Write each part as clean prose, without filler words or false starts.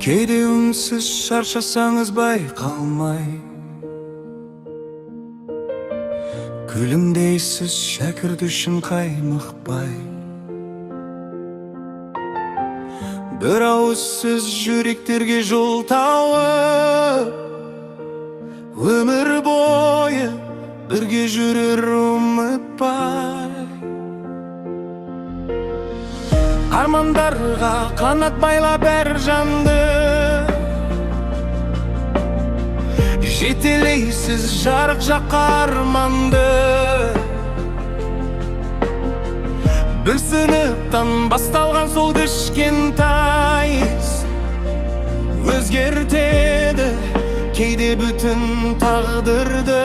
Кейде үнсіз шаршасаңыз байқалмай, күлімдейсіз шәкірт үшін қаймықпай. Бір ауыз сөз жүректерге жол тауып, өмір бойы бірге жүрер ұмытпай. Армандарға қанат байлап әр жанды, жетелейсіз жарық жаққа арманды. Бір сыныптан басталған сол кішкентай іс өзгертеді кейде бүтін тағдырды.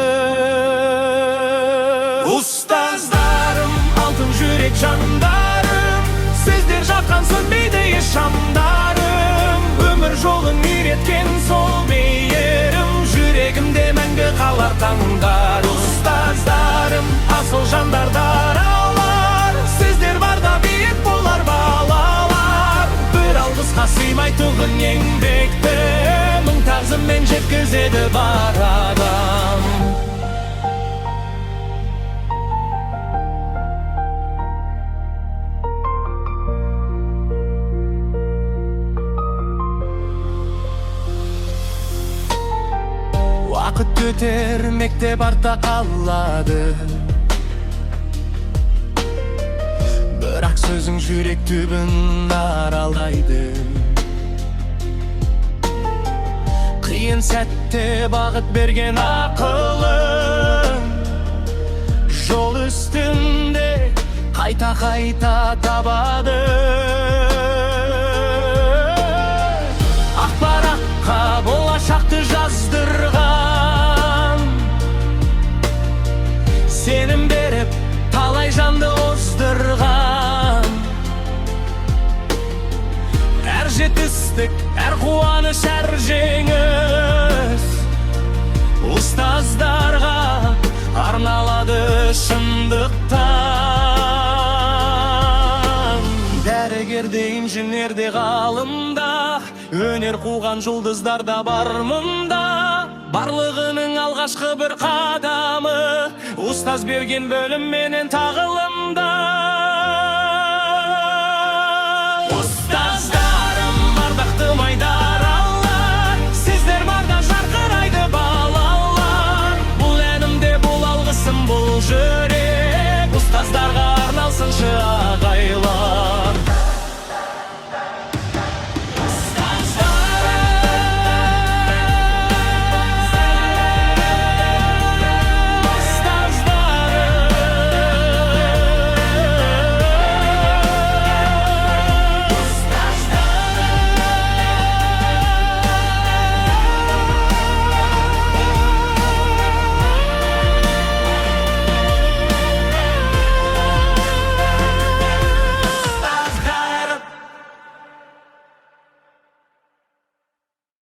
Ұстаздарым, алтын жүрек жандарым, сіздер жаққан сөнбейді еш шамдарым. Өмір жолын үйреткен сол мейірім жүрегімде мәңгі қалар таңдар. Ұстаздарым, асыл жандар, даралар, сіздер барда биік болар балалар. Бір алғысқа сыймайтұғын еңбекті мың тағзыммен жеткізеді бар адам. Уақыт өтер, мектеп артта қалады, бірақ сөзің жүрек түбін аралайды. Қиын сәтте бағыт берген ақылың жол үстінде қайта қайта табады. Ақ параққа болашақты жаздырған, сенім беріп талай жанды оздырған. Әр жетістік, әр қуаныш, әр жеңіс ұстаздарға арналады шындықтан. Дәрігер де, инженер де, ғалым да, өнер қуған жұлдыздар да бар мұнда. Барлығының алғашқы бір қадамы ұстаз берген білім менен тағылымда.